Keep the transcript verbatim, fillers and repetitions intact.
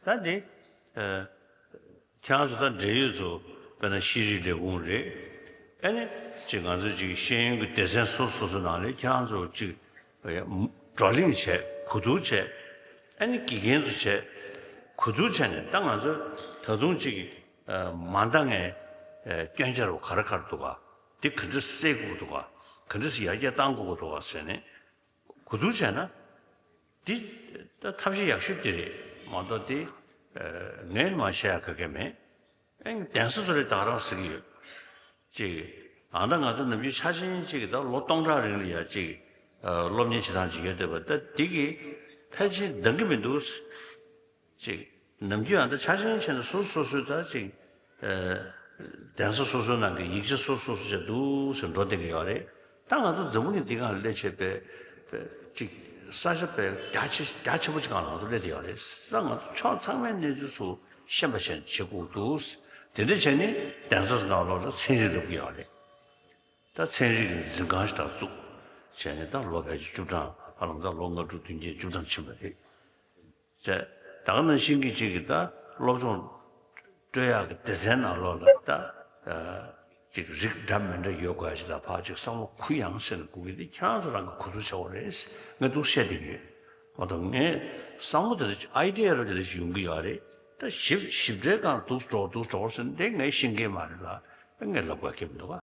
ད་འདི་ཨ། ཁྱེད་རང་ཚོ་ད་འབྲེལ་ཡོད་ཚོ་དཔེར་ན་ཤེས་རིག་ལས་ཁུངས་རེད། ཨ་ནི་ཅིག་ང་ཚོ་ཅིག་ཤེས་ཡོན་གྱི་སྡེ་ཚན་སོ་སོ་སོ་ནང་ལས་ཁྱེད་རང་ཚོ་ཅིག་བགྲོ་གླེང་བྱས། གོ་བསྡུར་བྱས། ཨ་ནི་དགེ་རྒན་ཚོ་བྱས། གོ་བསྡུར་བྱས་ནས་ད་ང་ཚོ་ད་དུང་ཅིག་མ་འདང་ངས་སྐྱོན་ཆ་རུ་ག་རེ་ག་རེ་འདུག་ག་འདི་ག་འདྲ་སེལ་དགོས་འདུག་ག་ག་འདྲ་སེ་ཡར་རྒྱས་གཏང་དགོས་འདུག་ག་ཟེར་ནས། གོ་བསྡུར་བྱས་ན། འདི་ད་ཐབས་ཤེས་ཡག་ཤོས་དེ་རེད་མ་གཏོགས་དེ། ངས་མ་བཤད་ཡ་ག་གེ་མེད། ཨེ་གདན་ས་ཚོ་རེད་ད་ག་རང་ཟེར་གི་ཡོད། ཅིག་ཨ་ད་ང་ཚོ་ནམ་རྒྱུན་ཆ་ཆེན་ཅིག་གི་ད་ལོ་སྟོང་ཕྲག་རིང་ལ་ཡ་ཅིག་སློབ་གཉེར་བྱེད་སྟངས་ཅིག་ཡོད་བསྡད་པ་ད་འདི་གི་ཕལ་ཆེར་འདང་གི་མི་འདུག་ཅིག་ནམ་རྒྱུན་ཨ་ད་ཆ་ཆེན་བྱས་ན་སོ་སོ་སོ་སོའི་ད་ཅིག་གདན་ས་སོ་སོའི་ནང་གི་ཡིག་ཆ་སོ་སོ་སོ་བྱས་འདུག་ཟེར་འགྲོ་བསྡད་ཀྱི་ཡོད་རེད། ད་ང་ཚོ་འཛམ་བུ་གླིང་འདི་སྒང་སླེབས་བྱས་པའི་པའི་ཅིག་ས་ཆ་པའི་རྒྱ་ཆེ་རྒྱ་ཆེན་པོ་ཅིག་སྒང་ལ་ང་ཚོ་སླེབས་བསྡད་ཡོད་རེད། ད་ང་ཚོ་ཕྱོགས་ཚང་མའི་གནས་ཚུལ་ཚོ་ཤེས་པ་བྱས་བྱེད་དགོས་འདུག་དེ་འདྲ་བྱས་ནས་གདན་ས་ཚོ་ནང་ལོགས་ལ་ཚན་རིག་སློབ་ཀྱི་ཡོད་རེད། ད་ཚན་རིག་གི་འཛིན་ཁང་ཞིག་ད་བཙུགས་བྱས་ནས་ད་ལོ་ཕལ་ཆེར་བཅུ་གྲངས་ཧ་ལམ་ད་ལོ་ལྔ་དྲུག་བདུན་བརྒྱད་བཅུ་གྲངས་ཕྱིན་པ་རེད། བྱས། ད་ག་ནང་བཞིན་གྱི་ཅིག་གི་ད་སློབ་སྦྱོང་སྤྲོད་ཡག་གི་སྡེ་ཚན་ནང་ལོགས་ལ་ད་ཨ་ཅིག་རིགས་འདྲ་མི་འདྲ་ཡོད་དགོས་ཡ་ཅིག་ལ་ཕར་ཅིག་བསམ་བློ་གུ་ཡངས་བྱས་ནས་སྒུག་གི་འདི་ཁྱེད་རང་ཚོ་རང་གི་གོ་བསྡུར་བྱ་དགོས་རེད། ངས་འདུག་བཤད་བསྡད་ཀྱི་ཡོད་མ་གཏོགས་ངས་བསམ་བློ་དེ་འདྲ་ཅིག་ཨའི་ཌི་ཡ་ར་དེ་འདྲ་ཅིག་ཡོང་གི་ཡོད་རེད། ད་ཞིབ་ཞིབ་ཕྲའི་སྒང་འདུག་འགྲོ་འདུག་འགྲོ་ཟེར་འདི་ངས་ཤེས་མཁན་མ་རེད་ལ་ངས་ལབ་དགོས་ཀྱི་མི་འདུག་ག